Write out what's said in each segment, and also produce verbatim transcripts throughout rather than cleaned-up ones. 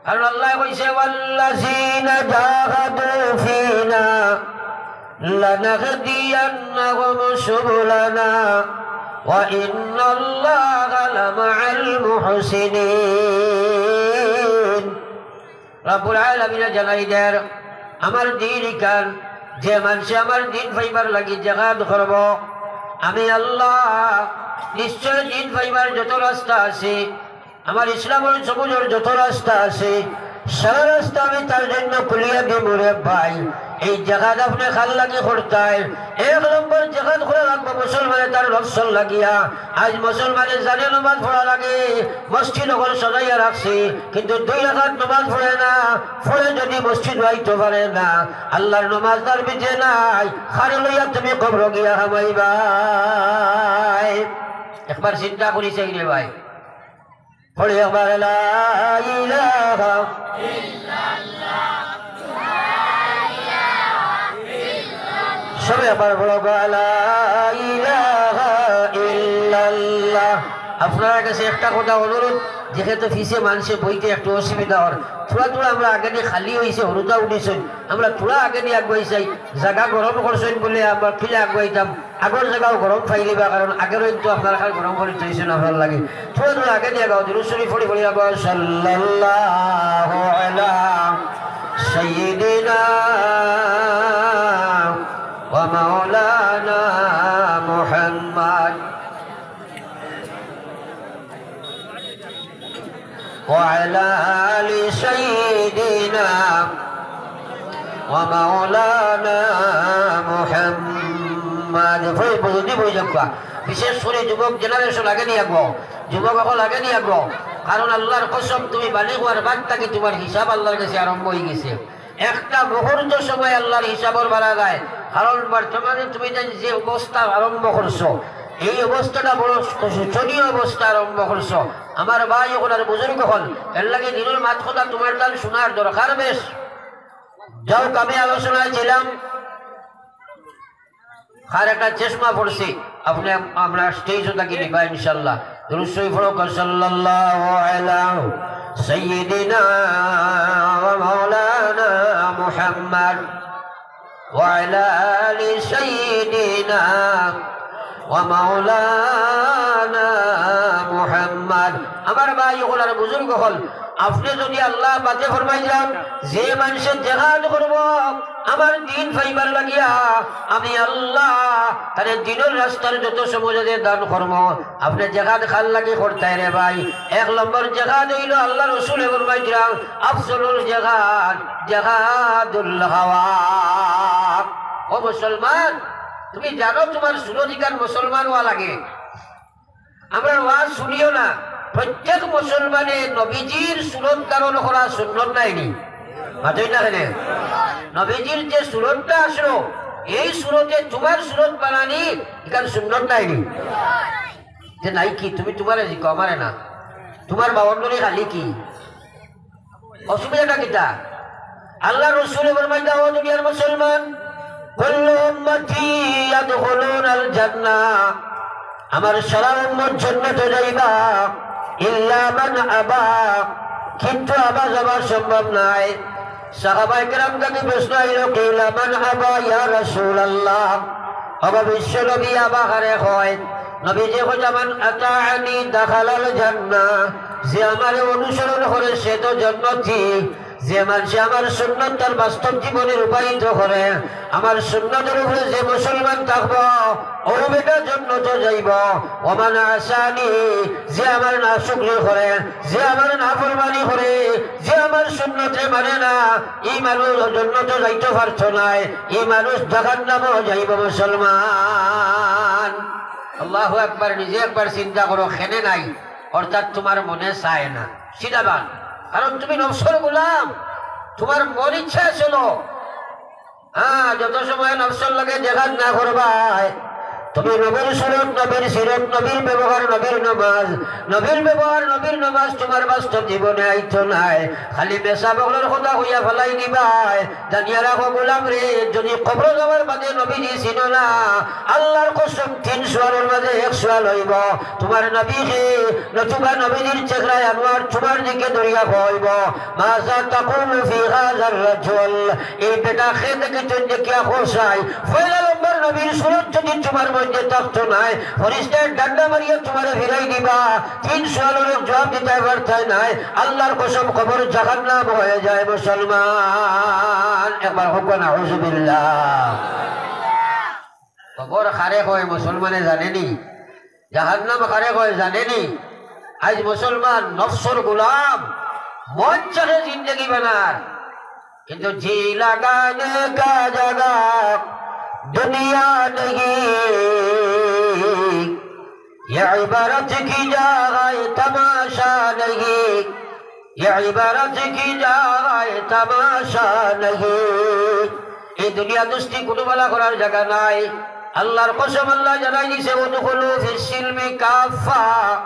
কারণ আল্লায় কইছে, "ওয়াল্লাযীনা জাহাদু ফীনা লানাহদিয়ান্নাহুম সুবুলানা ওয়া ইন্নাল্লাহা লামাআল মুহসিনিন।" রব্বুল আলামিনে জানাই দের, আমার দ্বীন ইখান, যে মানষে আমার দ্বীন পাইবার লাগি জেহাদ করবো, আমি আল্লাহ নিশ্চয় দ্বীন পাইবার যত রাস্তা আছে, আমার ইসলামর সবুজর যত রাস্তা আছে, সারা রাস্তা আমি তার জন্য খুলিয়া দিমু রে ভাই। এই জেহাদ আপনে কার লাগি করতায়? এক নম্বর জেহাদ করা লাগবো মুসলমানে তার নফসর লাগিয়া। আইজ মুসলমানে জানে নমাজ পড়া লাগে, মসজিদ অকল সাজাইয়া রাখছে, কিন্তু দুই রাকাত নমাজ পড়ে না, পড়ে যদি মসজিদ আইতো পারে না, আল্লাহর নমাজ তার ভিতরে নাই, কারে লইয়া তুমি কবরো গিয়া হামাইবায়? একবার চিন্তা করি চাই রে ভাই। পড়ি একবার লা ইলাহা। সবে একবার পড়ো গো, লা ইলাহা ইল্লাল্লাহ। আপনারার কাছে একটা কথা অনুরোধ, যেহেতু পিছে মানষে বইতে একটু অসুবিধা অর, থুড়া থুড়া আমরা আগেদি খালি অইছে, হুরুতা উঠিছইন, আমরা থুড়া আগেদি আগুয়াই যাই, জাগা গরম করছইন বুলে আমরা পিলে আগুয়াইতাম। আগর জাগাও গরম পাইলিবা, কারণ আগেরও কিন্তু আপনারার গরম করি থইছইন আপনারার লাগি। থুড়া থুড়া আগেদি আগাও, দুরূদ শরীফ পড়ি পড়ি আগাও। সাল্লাল্লাহু আলা সাইয়্যিদিনা ওয়া মাওলানা মুহাম্মদ ওয়া আলা আলি সাইয়্যিদিনা ওয়া মাওলানা মুহাম্মদ। ভাই, বুঝুন দি, বুঝুন দি, বুঝুন দি। বিশেষ করি যুবক generation আগেদি আগাও, যুবক অকল আগেদি আগাও। কারণ আল্লাহর কসম, তুমি বালিগ অওয়ার বাদ থাকি তুমার হিসাব আল্লাহর কাছে আরম্ভ অইগেছে। একটা মুহূর্ত সময় আল্লাহর হিসাবর বারা যায়। কারণ বর্তমানে তুমি যে, যে অবস্থা আরম্ভ করছো, এই অবস্থাটা বড় শোচনীয় অবস্থা আরম্ভ করছো। আমার ভাই অকল আর বুজুর্গ অকল, এর লাগি দ্বীনর মাত কথা তুমার তান হুনার দরকার বেশ। যাউক, আমি আলোচনায় ছিলাম, আর একটা চশমা পড়ছি, আপনে আমরা stage থাকি নিবা ইনশাআল্লাহ। দুরূদ শরীফ পড়ো, সাল্লাল্লাহু আলা সাইয়্যিদিনা ওয়া মাওলানা মুহাম্মদ ওয়া আলা আলি সাইয়্যিদিনা ওয়া মাওলানা মুহাম্মদ। আমার ভাই অকল আর বুজুর্গ অকল, আপনে যদি আল্লাহ পাকে ফরমাই যান, যে মানষে জেহাদ করবো আমার দ্বীন পাইবার লাগিয়া, আমি আল্লাহ তারে দ্বীনর রাস্তার যত সময় দান করমু। আপনে জেহাদ কার লাগি করতায় রে ভাই? এক নম্বর জেহাদ অইলো আল্লাহর রসুলে ফরমাই দিরা, আফজলুল জেহাদ জেহাদুল হাওয়া। ও মুসলমান, তুমি জানো তুমার সুরত ইখান মুসলমান অওয়া লাগে। আমরার ওয়াজ হুনিও না, প্রত্যেক মুসলমানে নবীজির সুরত ধারণ করা সুন্নত নায়নি? মাতইন না কেনে? নবীজির যে সুরতটা আছলো, এই সুরতে তুমার সুরত বানানি ইখান সুন্নত নায়নি? যে নাই কি, তুমি তুমারে জিকাও, আমারে না। তুমার বাউন্ডারি খালি কি? অসুবিধাটা কিতা? আল্লাহর রসুলে ফরমাইতা, ও দুনিয়ার মুসলমান, কুল্লু উম্মতি ইয়াদখুলুনাল জান্নাহ, আমার সারা উম্মত জান্নাতো যাইবা, ইল্লা মান আবা, কিন্তু আবা যাওয়া সম্ভব নায়। সাহাবায়ে কেরাম থাকি প্রশ্ন আইলো, কিলা মান আবা ইয়া রাসূলুল্লাহ? ওগো বিশ্ব নবী, আবা কারে কয়? নবীজি কইতা, মান আতাআনি দাখালাল জান্নাহ, যে আমারে অনুসরণ করে সে তো জান্নাতি। যে মানষে আমার সুন্নত তার বাস্তব জীবনে রূপায়িত করে, আমার সুন্নতর উপরে যে মুসলমান থাকবো, অউ বেটা জান্নাতো যাইবো। ওয়া মান আসানি, যে আমার নাশুকরি করে, যে আমার নাফরমানি করে, যে আমার সুন্নতরে মানে না, ই মানুষ জান্নাতো যাইতো পারতো নায়, ই মানুষ জাহান্নামো যাইবো মুসলমান। আল্লাহু আকবার, নিজে একবার চিন্তা করো, কেনে নাই, অর্থাৎ তুমার মনে চায় না, সিধা বাদ। কারণ তুমি নফসর গোলাম, তুমার মন ইচ্ছা আছিল। হ্যাঁ, যত সময় নফসর লগে জেহাদ না করবায়, তুমি নবীর সুরত, নবীর সিরত, নবীর ব্যবহার, নবীর নমাজ, নবীর ব্যবহার, নবীর নমাজ তুমার বাস্তব জীবনে আইতো নায়। খালি মেসাব অকলর কথা কইয়া ফালাই দিবায়। জানিয়া রাখো গোলাম রে, যদি কবরো যাওয়ার বাদে নবীজি চিনো না, আল্লার কসম তিন সওয়ালর মাঝে এক সওয়াল অইবো, তুমার নবী কে? নতুবা নবীজির চেহারায় আনোয়ার তুমার দিকে ধরিয়া কইবো, মাযা তাকুলু ফি হাযার রাজুল? এই বেটা কে দেখি তুই দেখিয়া কও চাই। পয়লা নম্বর নবীর সুরত যদি তুমার মধ্যে থাকতো নায়, ফিরিস্তায় ডান্ডা মারিয়া তুমারে ফিরাই দিবা। তিন সওয়ালর জবাব দিতায় পারতায় নায়। আল্লার কসম, কবর জাহান্নাম অইযায় মুসলমান। একবার কউক্কা নাউজুবিল্লাহ। কবর কারে কয় মুসলমানে জানেনি? জাহান্নাম কারে কয় জানেনি? আইজ মুসলমান নফসর গোলাম, মন চাহে জিন্দেগি বানার, কিন্তু জি লাগানে কা জাগা দুনিয়া নেহি, ইয়ে ইবারত কি জাগায় তামাশা নেহি। یہ عبرت کی جا ہے، تماشا نہیں। এই দুনিয়া দুস্তি কুনু বালা করার জাগা নাই। আল্লার কসম, আল্লায় জানাই দিছে, উদখুলু ফিস সিলমি কাফফা।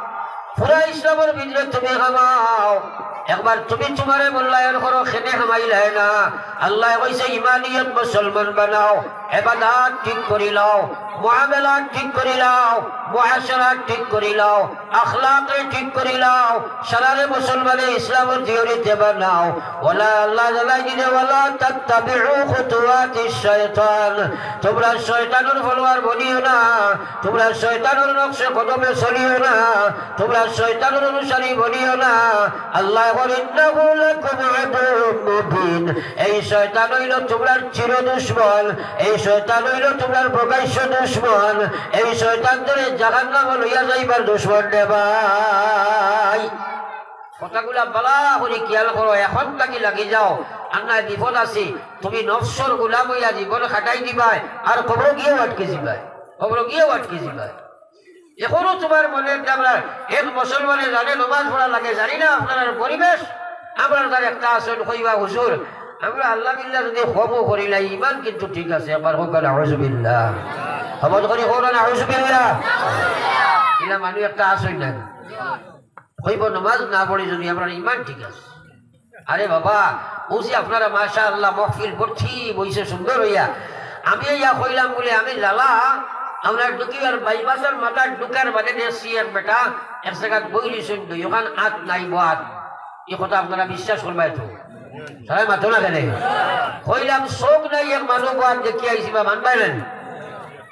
পুরা ইসলামর ভিতরে তুমি হামাও। একবার তুমি তুমারে মূল্যায়ন করো, কেনে হামাইলায় না। আল্লায় কইছে, ইমানিয়ত মুসলমান বানাও, এবাদাত ঠিক করি লাও, মুআমালাত ঠিক করি লাও, মুআশারাত ঠিক করি লাও, আখলাকরে ঠিক করি লাও, সারারে মুসলমানে ইসলামর থিওরিতে বানাও। ওয়ালা, আল্লায় জানাই দিলে, ওয়ালা তাত্তাবিউ খুতুওয়াতিশ শায়তান, তুমরা শয়তানর ফলোয়ার বনিও না, তুমরা শয়তানর নকশে কদমে চলিও না, তুমরা শয়তানর অনুসারী বনিও না। আল্লায় কইন, ইন্নাহু লাকুম আদুউম মুবিন, এই শয়তান অইলো তুমরার চির দুশমন, এই শয়তান অইলো তুমরার প্রকাশ্য দুশমন, এই শয়তান ধরে জাহান্নামো লইয়া যাইবার দুশমন রে ভাই। কথাগুলা বালা করি খিয়াল করো, এখন থাকি লাগি যাও, আর নায় বিপদ আছে। তুমি নফসর গোলাম অইয়া জীবন কাটাই দিবায়, আর কবরো গিয়াও আটকি যিবায়, কবরো গিয়াও আটকি যিবায়। এখনো তুমার মনে একটা, আমরা এক মুসলমানে জানে নমাজ পড়া লাগে, জানি না আপনারার পরিবেশ, আমরার তার একটা আছইন কইবা, হুজুর, আমরা আল্লাহ বিল্লাহ যদি কমও করি না, ইমান কিন্তু ঠিক আছে। একবার কউক্কা নাউজুবিল্লাহ। হবত করি কউক্কা নাউজুবিল্লাহ। ইলা মানুষ একটা আছইন না, কইবো নমাজ না পড়ি যদি আমরার ইমান ঠিক আছে। আরে বাবা, অউ যে আপনারা মাশাআল্লাহ মহফিল ভর্তি বইছে সুন্দর অইয়া, আমি ইয়া কইলাম বুলে আমি লালা, আপনার ঢুকিবার বাইপাসর মাথার ঢুকার বাদে দেখছি এক বেটা এক জাগাত বই রইছইন, দুইওখান আত নাই বওয়াত। ই কথা আপনারা বিশ্বাস করবায় তো? তারা মাতো না কেনে? কইলাম চউখ নাই এক মানুষ বওয়াত দেখিয়া আইছি বা মানবায় না নি?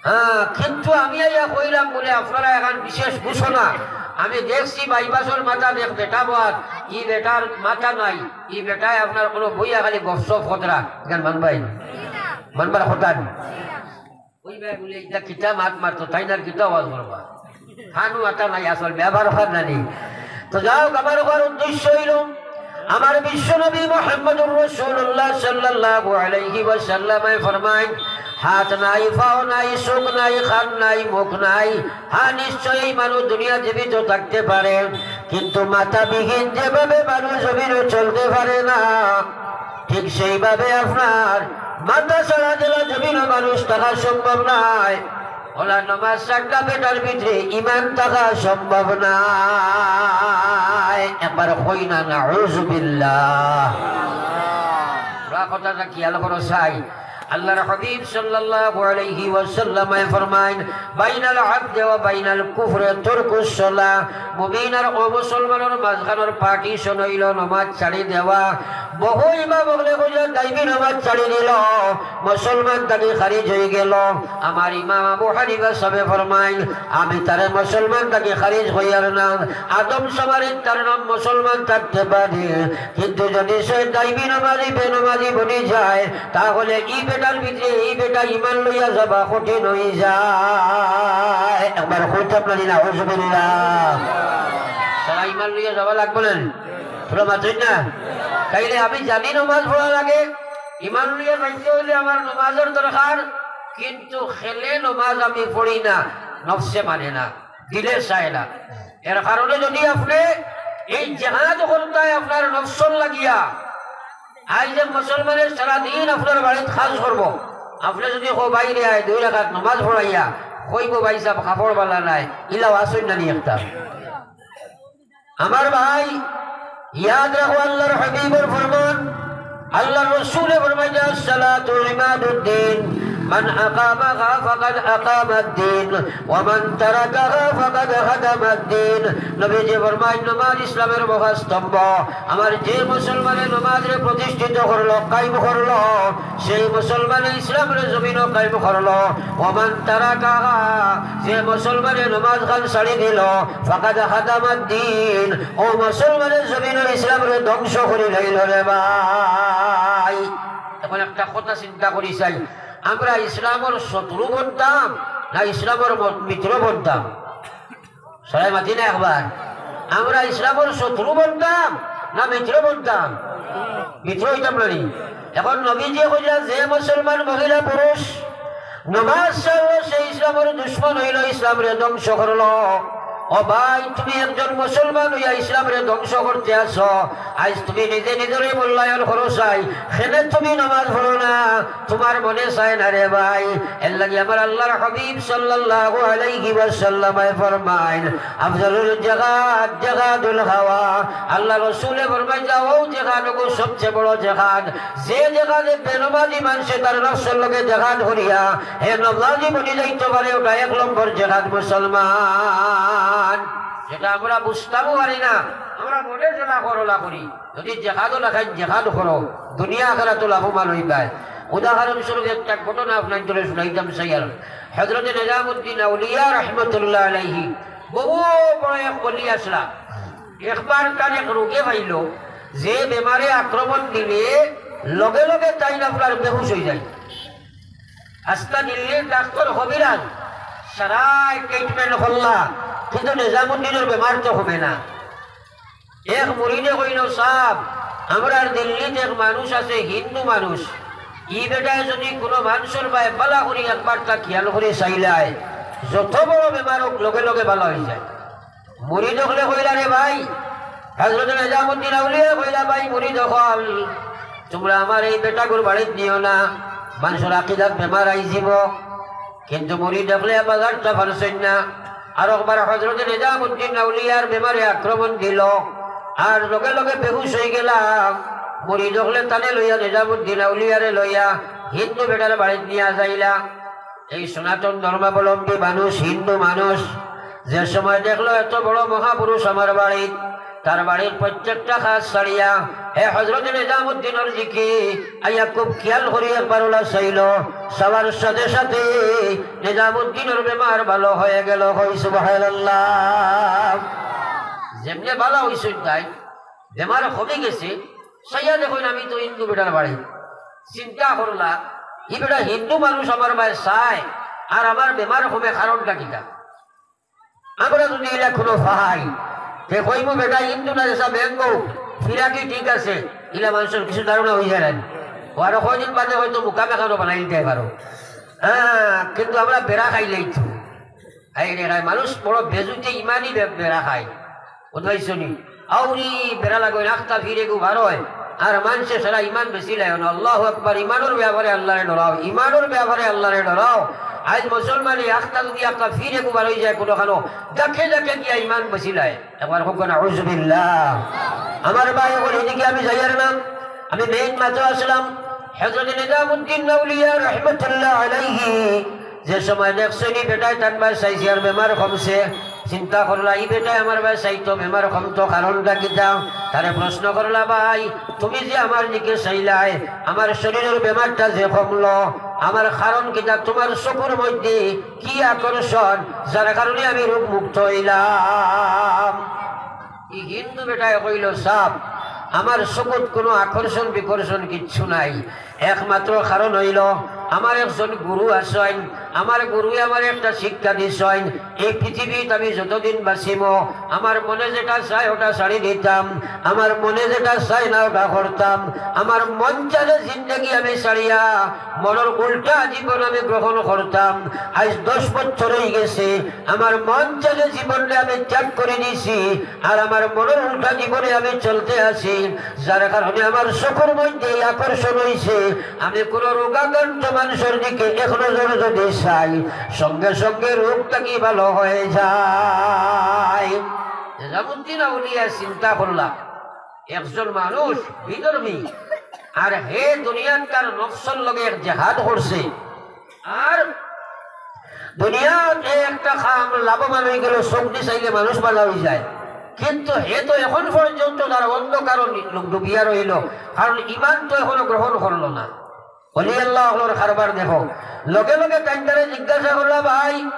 হ্যাঁ, কিন্তু আমি আইয়া কইলাম বুলে আপনারা এখান বিশেষ ঘোষণা, আমি দেখছি বাইপাসর মাথাত এক বেটা বওয়াত, ই বেটার মাথা নাই, ই বেটায় আপনার কোনো বইয়া খালি গপসপ খতরা, এখান মানবায় নি? মানবার কথা নি? ওই ভাই বুলে, "ইটা কিতা মাত মারতো, তাইন আর কিতা আওয়াজ করবা?" কানো আতা নাই, আসল ব্যবহার খান নানি। তো যাউক, আমার কওয়ার উদ্দেশ্য অইলো, আমার বিশ্বনবী মুহাম্মদুর রাসূলুল্লাহ সাল্লাল্লাহু আলাইহি ওয়াসাল্লামে ফরমাইন, হাত নাই, পাও নাই, চউখ নাই, কান নাই, মুখ নাই, হ্যাঁ, নিশ্চয়ই মানুষ দুনিয়া জীবিত থাকতে পারে, কিন্তু মাথাবিহীন যেভাবে মানুষ জমিনে চলতে পারে না, ঠিক সেইভাবে আপনার মাথা ছাড়া যেলা জমিনো মানুষ থাকা সম্ভব নায়, অলা নমাজ ছাড়া বেটার ভিতরে ইমান থাকা সম্ভব নায়। একবার কই না, নাউজুবিল্লাহ। পুরা কথাটা খিয়াল করো চাই। আল্লাহর হাবিব সাল্লাল্লাহু আলাইহি ওয়াসাল্লামে ফরমাইন, "বাইনাল আবদি ওয়া বাইনাল কুফরি তারকুস সালাহ।" মুমিন আর অমুসলমানর মাঝখানর partition অইলো নমাজ ছাড়ি দেওয়া। বহু ইমাম অকলে কইলা দাইমি নমাজ ছাড়ি দিলো, মুসলমান থাকি খারিজ অইগেলো। আমার ইমাম আবু হানিফা সাবে ফরমাইন, আমি তারে মুসলমান থাকি খারিজ কইয়ার না। আদম সামারিত তার নাম মুসলমান থাকতে পারে, কিন্তু যদি সে দাইমি নমাজি বেনমাজি বনি যায়, তাহলে ই বেটার ভিতরে ই বেটা ইমান লইয়া যাবা কঠিন অই যায়। একবার কইতাম নানি, নাউজুবিল্লাহ। তারা ইমান লইয়া যাবা লাগবো না? তোরা মাতইন না? তাইলে আমি জানি নমাজ পড়া লাগে, ইমান লইয়া যাইতে অইলে আমার নমাজর দরকার, কিন্তু খেলে নমাজ আমি পড়ি না, নফসে মানে না, দিলে চায় না। এর কারণে যদি আপনে এই জেহাদ করতায় আপনার নফসর লাগিয়া, আইজ এক মুসলমানে সারাদিন আপনার বাড়িত কাজ করবো, আপনে যদি কও, "বাইরে আয়, দুই রাকাত নমাজ পড়াইয়া," কইবো, "ভাই সাব, কাপড় বালা নাই।" ইলাও আছইন না নি একটা? আমার ভাই, ইয়াদ রাখো আল্লাহর হাবিবর ফরমান, আল্লাহর রসুলে ফরমাইন, "আসসালাতু ইমাদুদ্দিন, মান আকামাহা ফাকাদ আকামাদ্দিন, ওয়া মান তারাকাহা ফাকাদ হাদামাদ্দিন।" নবীজি ফরমাইন, "নমাজ ইসলামর মহাস্তম্ভ। আমার যে মুসলমানে নমাজরে প্রতিষ্ঠিত করলো, কায়েম করলো, সেই মুসলমানে ইসলামরে জমিনো কায়েম করলো। ওয়া মান তারাকাহা, যে মুসলমানে নমাজ খান ছাড়ি দিলো, ফাকাদ হাদামাদ্দিন, অউ মুসলমানে জমিনর ইসলামরে ধ্বংস করি লাইলো রে ভাই।" এখন একটা কথা চিন্তা করি চাই, আমরা ইসলামর শত্রু বনতাম না ইসলামর ম-, মিত্র বনতাম? সবাই মাতি না একবার। আমরা ইসলামর শত্রু বনতাম না মিত্র বনতাম? মিত্র অইতাম না নি? এখন নবীজি কইলা, যে মুসলমান মহিলা পুরুষ নমাজ ছাড়লো, সে ইসলামর দুশমন অইলো, ইসলামরে ধ্বংস করলো। ও ভাই, তুমি একজন মুসলমান অইয়া ইসলামরে ধ্বংস করতে আছো, আইজ তুমি নিজে নিজরে মূল্যায়ন করো চাই, কেনে তুমি নমাজ পড়ো না? তুমার মনে চায় না রে ভাই। এর লাগি আমার আল্লাহর হাবিব সাল্লাল্লাহু আলাইহি ওয়াসাল্লামে ফরমাইন, "আফজালুল জিহাদ জিহাদুল হাওয়া।" আল্লাহর রসুলে ফরমাইন যে, অউ জিহাদ অগু সবচেয়ে বড় জিহাদ, যে জিহাদে বেনমাজি মানষে তার নফসর লগে জিহাদ করিয়া হে নমাজি বনি যাইতো পারে, অটা এক নম্বর জিহাদ মুসলমান। যেটা আমরা বুঝতামও পারি না, আমরা মনে যেটা করলা করি। যদি জিহাদও লাখাইন জিহাদ করো, দুনিয়া আখেরাতো লাভবান অইবায়। উদাহরণস্বরূপ একটা ঘটনা আপনাইন্তরে শুনাইতাম চাইয়ার। হযরতে নিজামুদ্দিন আউলিয়া রহমতুল্লাহ আলাইহি বহু বড় এক ওলি আছলা। একবার তান এক রোগে পাইলো, যে বেমারে আক্রমণ দিলে লগে লগে তাইন আপনার বেহুশ অইযায়। আস্তা দিল্লির ডাক্তর কবিরাজ সারায় treatment করলা, কিন্তু নিজামুদ্দিনর বেমার তো কমে না। এক মুরিদে কইলো, "সাব, আমরার দিল্লিত এক মানুষ আছে, হিন্দু মানুষ, ই বেটায় যদি কুনু মানষর বায় বালা করি একবার তা খিয়াল করি চাইলায়, যত বড় বেমার অউক লগে লগে বালা অইযায়।" মুরিদ অকলে কইলা, "রে ভাই," হযরত নিজামুদ্দিন আউলিয়া কইলা, "ভাই মুরিদ অকল, তুমরা আমার এই বেটাগুর বাড়িত নিও না, মানষর আকিদাত বেমার আইযিবো।" কিন্তু মুরিদ অকলে বাজারটা পারছইন না। আর একবার হযরত নিজামুদ্দিন আউলিয়ার বেমারে আক্রমণ দিলো, আর লগে লগে বেহুশ অইগেলা। মুরিদ অকলে তানে লইয়া, নিজামুদ্দিন আউলিয়ারে লইয়া হিন্দু বেটার বাড়িত নিয়া যাইলা। এই সনাতন ধর্মাবলম্বী মানুষ, হিন্দু মানুষ, যে সময় দেখলো এত বড় মহাপুরুষ আমার বাড়িত, তার বাড়ির প্রত্যেকটা কাজ ছাড়িয়া হে হযরত নিজামুদ্দিনর দিকে আইয়া খুব খিয়াল করি একবার অলা চাইলো, চাওয়ার সাথে সাথে নিজামুদ্দিনর বেমার ভালো অইগেলো। কই সুবহানাল্লাহ। যেমনে ভালা অইছইন তাইন, বেমার কমি গেছে, চাইয়া দেখইন আমি তো হিন্দু বেটার বাড়ি। চিন্তা করলা, ই বেটা হিন্দু মানুষ আমার বায় চায়, আর আমার বেমার কমে, কারণটা কিতা? আমরা যদি ইলা কুনু পাই, তে কইমু, "বেটা হিন্দু না, যেসা বেঙ্গো, ফিরাকি ঠিক আছে।" ইলা মানষর কিছু ধারণা অইযায় না। ও আরো কয়দিন বাদে হয়তো মুকাম এখানো বানাই দিতে পারো। হ্যাঁ, কিন্তু আমরা বেড়া খাইলেই তো। এই রে, মানুষ বড় বেজুতে ইমানি বে-, বেড়া খায়। বুঝাইছো নি? আউরি বেড়া লাগইন, আখতা ফিরেগু বারয়, আর মানষে সারা ইমান বেচিলায় না। আল্লাহু আকবার, ইমানর ব্যাপারে আল্লাহরে ডরাও, ইমানর ব্যাপারে আল্লাহরে ডরাও। আইজ মুসলমানে আখতা যদি আখতা ফিরেগু বারই যায় কুনুখানো, দেখে দেখে গিয়া ইমান বেচিলায়। একবার কউক্কা না, আউযুবিল্লাহ। আমার ভাই অকল, এদিকে আমি যাইয়ার না, আমি মেইন মাতো আছলাম। হযরত নিজামুদ্দিন আউলিয়া রহমতুল্লাহ আলাইহি যে সময় দেখছইন ই বেটায় তান বায় চাইছে আর বেমার কমছে, চিন্তা করলা, "ই বেটায় আমার বায় চাইতো, বেমার কমতো, কারণটা কিতা?" তারে প্রশ্ন করলা, "ভাই, তুমি যে আমার দিকে চাইলায়, আমার শরীরর বেমারটা যে কমলো, আমার কারণ কিতা? তুমার চকুর মধ্যে কি আকর্ষণ, যার কারণে আমি রোগ মুক্ত অইলাম?" ই হিন্দু বেটায় কইলো, "সাব, আমার চকুত কুনু আকর্ষণ বিকর্ষণ কিচ্ছু নাই। একমাত্র কারণ অইলো, আমার একজন গুরু আছইন, আমার গুরুয়ে আমারে একটা শিক্ষা দিছইন, এই পৃথিবীত আমি যতদিন বাঁচিমু, আমার মনে যেটা চায় ওটা ছাড়ি দিতাম, আমার মনে যেটা চায় না ওটা করতাম, আমার মন চাইলে জিন্দেগি আমি ছাড়িয়া মনর উল্টা জীবন আমি গ্রহণ করতাম। আইজ দশ বছর অইগেছে, আমার মন চাইলে জীবনরে আমি ত্যাগ করি দিছি, আর আমার মনর উল্টা জীবনে আমি চলতে আছি, যার কারণে আমার চকুর মধ্যে এই আকর্ষণ অইছে। আমি কুনু রোগাক্রান্ত মানষর দিকে এক নজর যদি চাই, সঙ্গে সঙ্গে রোগ থাকি ভালো হয়ে যায়। নিজামুদ্দিন আউলিয়া চিন্তা করলা, একজন মানুষ বিধর্মী, আর হে দুনিয়াত তার নফসর লগে এক জেহাদ করছে, আর দুনিয়াত এ একটা কাম লাভবান হয়ে গেল, চোখ দি চাইলে মানুষ ভালা হয়ে যায়, কিন্তু হে তো এখন পর্যন্ত তার অন্ধকারও নি-, ডুবিয়া রইল, কারণ ইমান তো এখনো গ্রহণ করলো না। অলি আল্লাহ অকলর কারবার দেখো, লগে লগে তাইন তারে জিজ্ঞাসা করলা, "ভাই,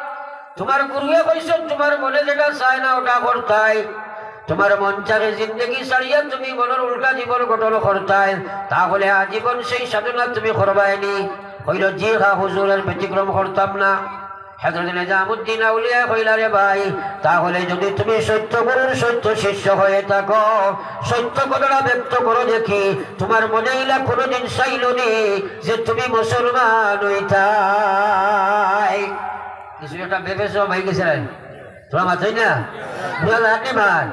তোমার গুরুয়ে কইছইন, তোমার মনে যেটা চায় না ওটা করতায়, তোমার মন চাহে জিন্দেগি ছাড়িয়া তুমি মনর উল্টা জীবন গঠন করতায়, তাহলে আজীবন সেই সাধনা তুমি করবায়নি?" কইল, "জি হ্যাঁ হুজুর, এর ব্যতিক্রম করতাম না।" হযরত নিজামুদ্দিন আউলিয়া কইলা, "রে ভাই, তাহলে যদি তুমি সত্য গুরুর সত্য শিষ্য হয়ে থাকো, সত্য কথাটা ব্যক্ত করো দেখি, তোমার মনে ইলা কোনোদিন চাইল নি যে তুমি মুসলমান হইতায়?" কিছু একটা বেফেসম হয়ে গেছে না? তোরা মাতইন না? বুঝা যায় নি ভাই?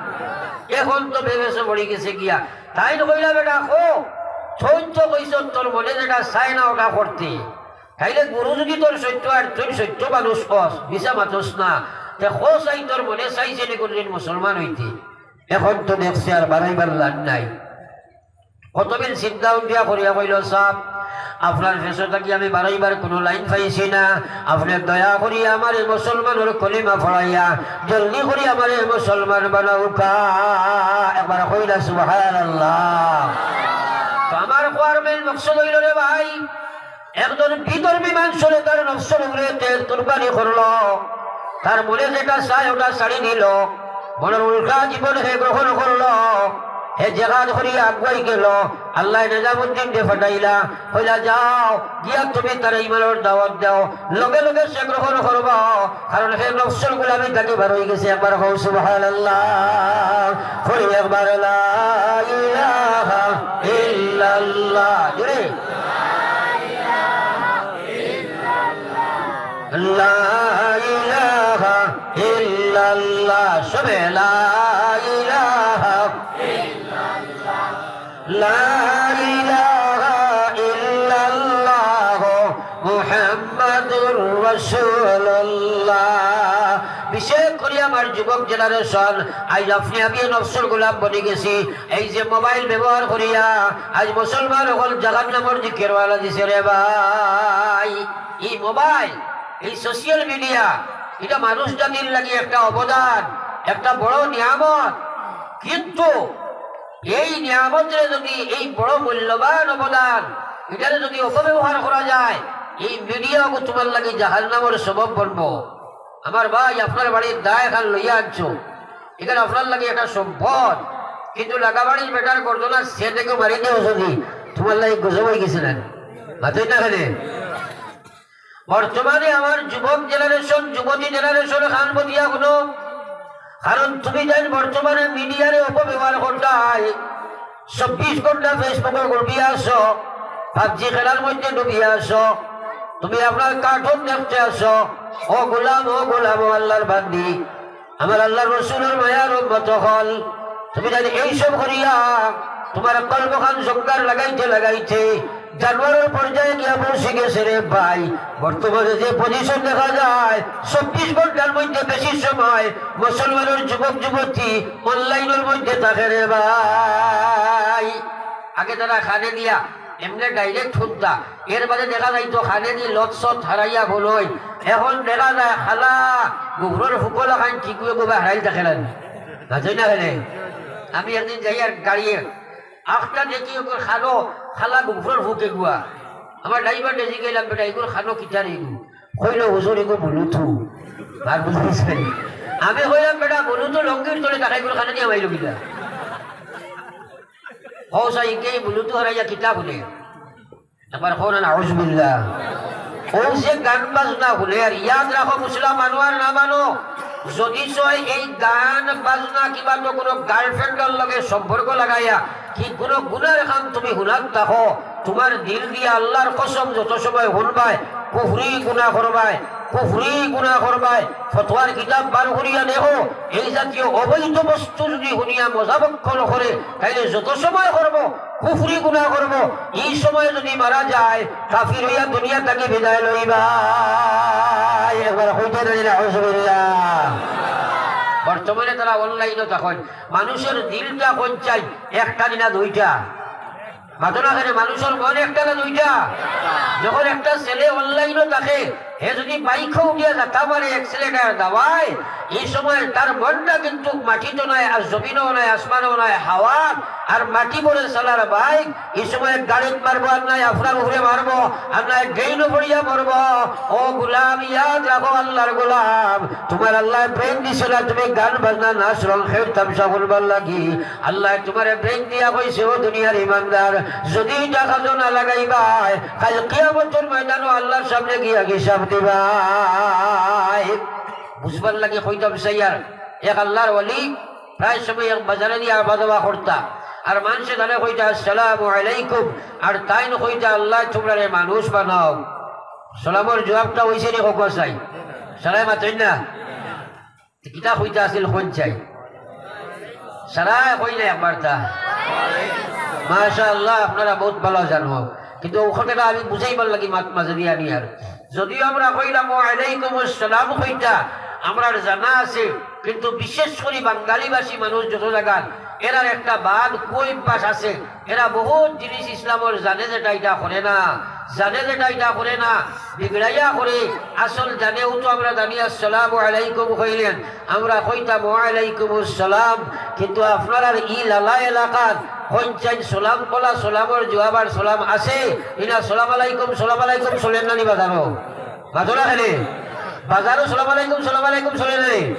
এখন তো বেফেসম পড়ি গেছে গিয়া। তাইন কইলা, "বেটা, কো, তুই তো কইছস তোর মনে যেটা চায় না ওটা করতে।" তাইলে গুরু যদি তোর সত্য আর তুই সত্য মানুষ কস, মিছা মাতস না, তে কো চাই তোর মনে চাইছে নি কোনদিন মুসলমান হইতে? এখন তো দেখছে আর বারইবার লাইন নাই। কতদিন চিন্তা উঠিয়া করিয়া কইল, "সাব, আপনার ফেসো থাকি আমি বারইবার কোনো লাইন পাইছি না, আপনি দয়া করি আমারে মুসলমানর কলিমা পড়াইয়া জলদি করি আমারে মুসলমান বানাউক্কা।" একবার কইলা সুবহানাল্লাহ। তো আমার কওয়ার মেইন মকসদ হইল রে ভাই, একজন বিধর্মী মানুষরে তার নফসর উপরে তে কুরবানি করলো, তার মনে যেটা চায় ওটা ছাড়ি দিল, মনর উল্টা জীবন হে গ্রহণ করলো, হে জেহাদ করিয়া আগুয়াই গেল। আল্লাহ নিজামুদ্দিন দে ফাটাইলা, কইলা, "যাও, গিয়া তুমি তার ইমানর দাওয়াত দাও।" লগে লগে সে গ্রহণ করবা, কারণ হে নফসর গোলামি থাকি বার হয়ে গেছে। একবার কও সুবহানাল্লাহ, কই একবার লা ইলাহা ইল্লাল্লাহ। জোরে। লা ইলাহা ইল্লাল্লাহ, সবে লা ইলাহা, লা ইলাহা ইল্লাল্লাহ মুহাম্মাদুর রাসূলুল্লাহ। বিশেষ করি আমার যুবক জেনারেশন, আইজ আপনি আমি নফসর গোলাম বনি গেছি। এই যে মোবাইল ব্যবহার করিয়া আইজ মুসলমান অকল জাহান্নামর দিকে রওয়ানা দিছে রে ভাই। এই মোবাইল, এই সোশ্যাল মিডিয়া, এটা মানুষ জাতির লাগি একটা অবদান, একটা বড় নিয়ামত। কিন্তু এই নিয়ামতরে যদি, এই বড় মূল্যবান অবদান, এটারে যদি অপব্যবহার করা যায়, এই মিডিয়াও তোমার লাগি জাহান্নামর সবব বনবো। আমার ভাই, আপনার বাড়ির দায় খান লইয়া আনছো, এখানে আপনার লাগি একটা সম্পদ, কিন্তু লাগাবাড়ির বেটার গর্দনা সে থেকে মারি দিও যদি, তোমার লাগি গজব হয়ে গেছে না, মাতইন না কেনে? বর্তমানে আমার যুবক জেনারেশন, যুবতী জেনারেশন খান বদিয়া হুনো, কারণ তুমি জান বর্তমানে মিডিয়ারে অপব্যবহার করতায়, চব্বিশ ঘন্টা Facebook-ও ডুবিয়া আছো, পাবজি খেলার মধ্যে ডুবিয়া আছো, তুমি আপনার কার্টুন দেখতে আছো, ও গোলাম, ও গোলাম, ও আল্লাহর বান্দি, আমার আল্লাহর রসুলর মায়ার উম্মত অকল, তুমি জানি এইসব করিয়া তোমার কলব খান জঙ্গার লাগাইতে লাগাইতে জানোয়ারের পর্যায়ে গিয়া পৌঁছে গেছে রে ভাই। বর্তমানে যে পজিশন দেখা যায়, চব্বিশ ঘন্টার মধ্যে বেশি সময় মুসলমানের যুবক যুবতী অনলাইনের মধ্যে থাকে রে ভাই। আগে তারা কানে দিয়া এমনে ডাইরেক্ট শুনতা, এর বাদে দেখা যাইতো কানে দি লত সত হারাইয়া বলই। এখন দেখা যায় খালা গুবরর ফুকল খান ঠিকুয়ে গুবা হারাইল থাকে না, মাতইন না কেনে? আমি একদিন যাইয়ার গাড়িয়ে আখটা দেখি ওগুর খানো খালা গুবরর ফুকে গুয়া। আমার ড্রাইভার দেখি গেলাম, "বেটা, এগুর খানো কিতার এগু?" কইলো, "হুজুর, এগু বুলুতু।" আর বুঝেছেন? আমি কইলাম, "বেটা, বুলুতু লঙ্গির তলে থাকে, এগুর খানো দিয়া মাইলো কিতা?" হো সাই, কে বুলুতু হারাইয়া কিতা বলে? একবার কও না, নাউজুবিল্লাহ। ও যে গান বাজনা হুনে, আর ইয়াদ রাখো, মুসলমান মানো আর না মানো, যদি সয় এই গান বাজনা কিবা তো কোনো গার্লফ্রেন্ডর লগে সম্পর্ক লাগাইয়া কি কোনো গুনার কাম তুমি হুনাত থাকো, তোমার দিল দিয়া আল্লাহর কসম যত সময় হুনবায়, কুফরি গুনা করবায়, কুফরি গুনা করবায়, ফতোয়ার কিতাব বার করিয়া দেখো, এই জাতীয় অবৈধ বস্তু যদি হুনিয়া মজা বক্ষণ করে, তাইলে যত সময় করবো, কুফরি গুনা করবো, ই সময় যুদি মারা যায়, কাফির অইয়া দুনিয়া থাকি বিদায় লইবা। একবার কইতা নানি নাউজুবিল্লাহ। বর্তমানে তারা online-ও থাকইন, মানুষর দিলটা কইন চাই একটা নি না দুইটা? মাতো না কেনে? মানুষর মন একটা না দুইটা? যখন একটা ছেলে online-ও থাকে, হে যুদি বাইকো উঠিয়া যাতা মারে, accelerator দাবায়, ই সময় তার মনটা কিন্তু মাটিত নাই, আর জমিনও নাই, আসমানও নাই, হাওয়াত আর মাটি পড়ে চালার বাইক। ই সময় গাড়িত মারবো, আর নায় আফরার উপরে মারবো, আর নায় drain-ও পড়িয়া মরবো। ও গোলাম, ইয়াদ রাখো, আল্লাহর গোলাম, তুমার আল্লায় brain দিছে না তুমি গান বাজনা, নাচ রং, খেল তামশা করবার লাগি। আল্লায় তুমারে brain দিয়া কইছে, ও দুনিয়ার ইমানদার, যুদি ইটা কাজো না লাগাইবায়, কাইল কিয়ামতর ময়দানো আল্লাহর সামনে গিয়া হিসাব দিবায়। বুঝবার লাগি কইতাম চাইয়ার, এক আল্লাহর ওলি প্রায় সময় এক বাজারে দিয়া আওয়া যাওয়া করতা, আর মানষে তারে কইতা, "আসসালামু আলাইকুম", আর তাইন কইতা, "আল্লায় তুমরারে মানুষ বানাউক।" সালামর জুয়াবটা অইছে নি কউক্কা চাই? সারায় মাতইন না। কিতা কইতা আছিল কইন চাই? সারায় কইন না একবারতা। মাশাআল্লাহ, আপনারা বউত ভালা জানো। কিন্তু অউ কথাটা আমি বুঝাইবার লাগি মাত-, মাঝে দিয়া আনিয়ার। যদিও আমরা কইলাম, "ওয়া আলাইকুমুস সালাম" কইতা, আমরার জানা আছে, কিন্তু বিশেষ করি বাঙালিবাসী মানুষ যত জাগাত, এরার একটা বাদ কুঅভ্যাস আছে, এরা বউত জিনিস ইসলামর জানে যেটা ইটা করে না, জানে যেটা ইটা করে না, বিগড়াইয়া করে। আসল জানেউ তো আমরা জানি, "আসসালামু আলাইকুম" কইলেন, আমরা কইতাম, "ওয়া আলাইকুমুস সালাম", কিন্তু আপনারার ই লালা এলাকাত কইন চাইন সালাম কলা, সালামর জুয়াব আর সালাম আছে, ইনা সালাম আলাইকুম, সালাম আলাইকুম চলের না নি বাজারো? মাতো না কেনে? বাজারো সালাম আলাইকুম, সালাম আলাইকুম চলের না নি?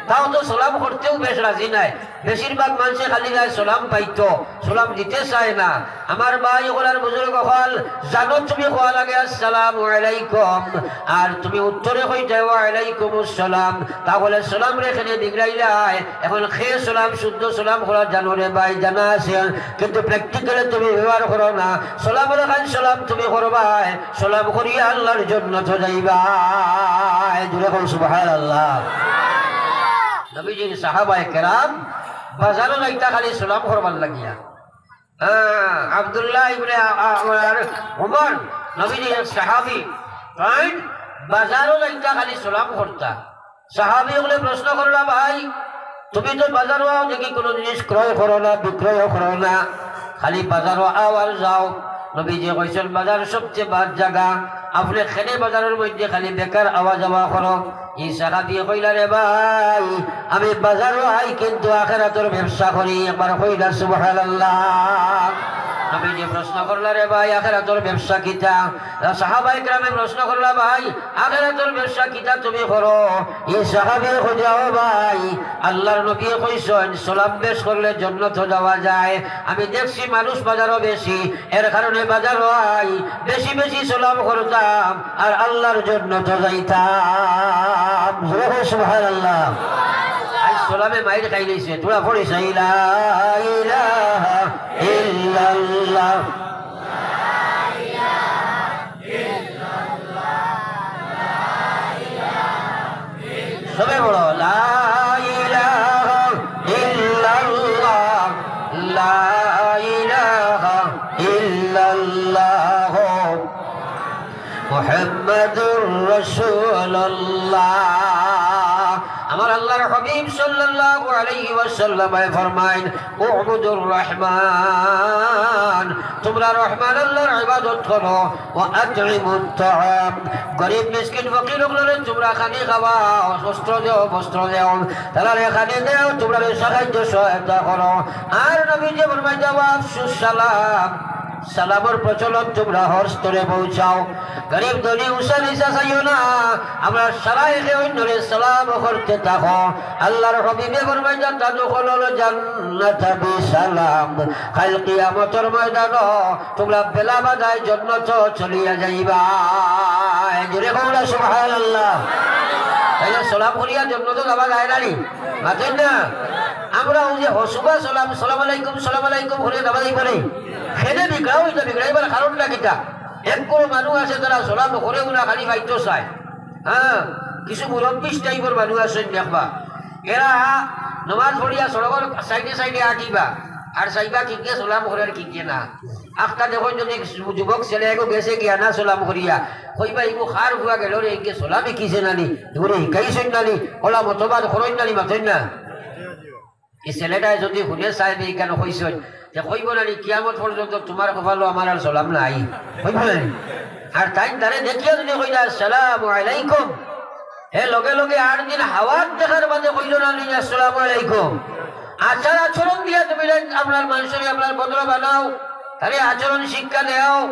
তাও তো সালাম করতেউ বেশ রাজি নায়। বেশিরভাগ মানষে খালি যায় সালাম পাইতো, সালাম দিতে চায় না। আমার ভাই অকল আর বুজুর্গ অকল, জানো তুমি কওয়া লাগে, "আসসালামু আলাইকুম", আর তুমি উত্তরে কইতায়, "ওয়া আলাইকুমুস সালাম", তাহলে সালামরে কেনে বিগড়াইলায়। এখন কে সালাম শুদ্ধ সালাম করা জানো রে ভাই, জানা আছে, কিন্তু practical-এ তুমি ব্যবহার করো না। সালামর খান সালাম তুমি করবায়, সালাম করিয়া আল্লাহর জন্নতো যাইবায়। জোরে কও সুবহানাল্লাহ। নবীজির সাহাবায়ে কেরাম বাজারো যাইতা খালি সালাম করবার লাগিয়া। হ্যাঁ, আব্দুল্লাহ ইবনে আ-, আ-, আর ওমর, নবীজির এক সাহাবী, তাইন বাজারো যাইতা খালি সালাম করতা। সাহাবী অকলে প্রশ্ন করলা, "ভাই, তুমি তো বাজারো আও দেখি কুনু জিনিস ক্রয় করো না, বিক্রয়ও করো না, খালি বাজারো আও আর যাও।" নবীজিয়ে কইছইন, "বাজার সবচে বাদ জাগা, আপনে কেনে বাজারর মধ্যে খালি বেকার আওয়া যাওয়া করো?" ই সাহাবিয়ে কইলা, "রে ভাই, আমি বাজারো আই কিন্তু আখেরাতর ব্যবসা করি।" একবার কইলা, "সুবহানাল্লাহ।" নবীজিয়ে প্রশ্ন করলা, "রে ভাই, আখেরাতর ব্যবসা কিতা?" সাহাবায়ে কেরামে প্রশ্ন করলা, "ভাই, আখেরাতর ব্যবসা কিতা তুমি করো?" ই সাহাবিয়ে কইলা, "ও ভাই, আল্লাহর নবীয়ে কইছইন, সালাম বেশ করলে জন্নতো যাওয়া যায়। আমি দেখছি মানুষ বাজারো বেশি, এর কারণে বাজারো আই, বেশি বেশি সালাম করতাম আর আল্লাহর জন্নতো যাইতাম।" জোরে কও সুবহানাল্লাহ। আইজ সালামে মাইর খাইলাইছে, থুড়া পড়ি চাই, লা ইলাহা ইল্লাল্লাহ। সবে পড়ো, লা ইলাহা ইল্লাল্লাহ, লা ইলাহা ইল্লাল্লাহ, মুহাম্মাদুর রাসূলুল্লাহ। আমার আল্লাহর হাবিব সাল্লাল্লাহু আলাইহি ওয়াসাল্লামে ফরমাইন, "উবুদুর রহমান", তুমরা রহমান আল্লাহর ইবাদত করো। "ওয়া আতইমুত তাআম", গরিব মিসকিন ফকির অকলরে তুমরা খানি খাওয়াও, বস্ত্র দেও, বস্ত্র দেও, তারারে খানি দেও, তুমরা সাহায্য সহায়তা করো। আর নবীজিয়ে ফরমাইতা, "ওয়া আফশুস সালাম", সালামর প্রচলন তুমরা হর স্তরে পৌঁছাও। গরিব ধনী উঁচা নিচা চাইও না, আমরা সারা একে অইন্যরে সালাম করতে থাকো। আল্লাহর হাবিবে ফরমাইতা, "তাদখুলুল জান্নাতা বিসালাম।" কাইল কিয়ামতর ময়দানো তুমরা বেলা বাদায় জন্নতো চলিয়া যাইবায়। জোরে কও না সুবহানাল্লাহ। তাইলে সালাম করিয়া জন্নতো যাওয়া যায় না নি? মাতইন না। আমরা অউ যে হছুবা সালাম, "সালাম আলাইকুম, সালাম আলাইকুম" করিয়া যাওয়া যাইবো নি? কেনে বিগড়াও ইতা, বিগড়াইবার কারণটা কিতা? এক কুনু মানুষ আছে, তারা সালাম করেও না, খালি পাইতো চায়। হ্যাঁ, কিছু মুরব্বিশ টাইপর মানুষ আছইন দেখবা, এরা নমাজ পড়িয়া সড়কর সাইডে সাইডে আটিবা, আর চাইবা কিগে সালাম করের কিগে না। আখতা দেখো যদি যুবক ছেলে এগু গেছে গিয়া না সালাম করিয়া, কইবা, "ইগু কার ফুয়া গেল রে, ইগে সালাম হিকিছে নানি, ইগুরে হিকাইছইন নানি, অলা মতবাদ করইন নানি, মাতইন না।" ই ছেলেটায় যদি হুনে চায় নি, কেনে কইছইন, তে কইবো নানি, "কিয়ামত পর্যন্ত তুমার কপালো আমার আর সালাম নাই।" কইবো নানি? আর তাইন তারে দেখিয়া যদি কইলা, "আসসালামু আলাইকুম", হে লগে লগে আট দিন হাওয়াত দেখার বাদে কইলো নানি, "আসসালামু আলাইকুম।" আচার আচরণ দিয়া তুমি আপনার মানষরে আপনার বদলা বানাও, তারে আচরণ শিক্ষা দেও।